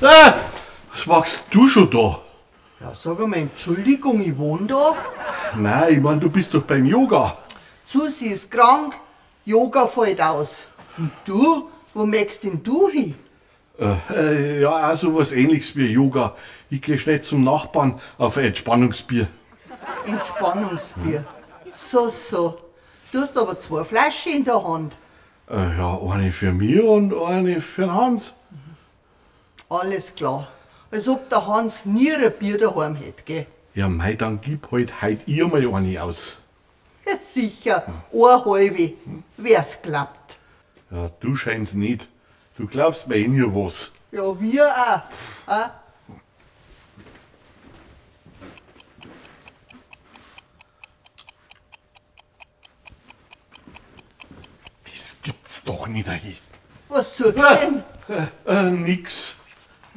Ah, was machst du schon da? Ja, sag einmal, Entschuldigung, ich wohne da. Nein, ich mein, du bist doch beim Yoga. Susi ist krank, Yoga fällt aus. Und du, wo möchtest denn du hin? Ja, auch sowas Ähnliches wie Yoga. Ich geh schnell zum Nachbarn auf ein Entspannungsbier. Entspannungsbier? So, so. Du hast aber 2 Flaschen in der Hand. Ja, eine für mich und eine für den Hans. Alles klar. Als ob der Hans nie ein Bier daheim hätte, gell? Ja, mei, dann gib halt heut ihr mal eine aus. Ja, sicher, eine halbe, wer's glaubt. Ja, du scheinst nicht. Du glaubst mir eh nie was. Ja, wir auch. Auch. Das gibt's doch nicht, ey. Was suchst du denn? Nix.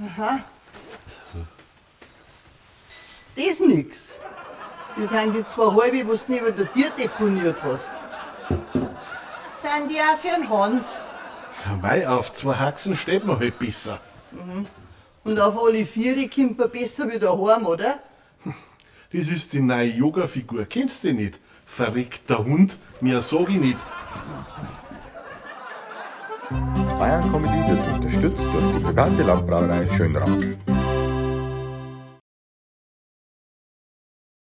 Aha. Das nix. Das sind die 2 halbe, was du neben der Tür deponiert hast. Sind die auch für den Hans? Ja, mei, auf 2 Haxen steht man halt besser. Mhm. Und auf alle 4 kommt man besser wieder heim, oder? Das ist die neue Yoga-Figur, kennst du die nicht? Verreckter Hund, mehr sag ich nicht. Bayern Comedy wird unterstützt durch die private Landbrauerei Schönrath.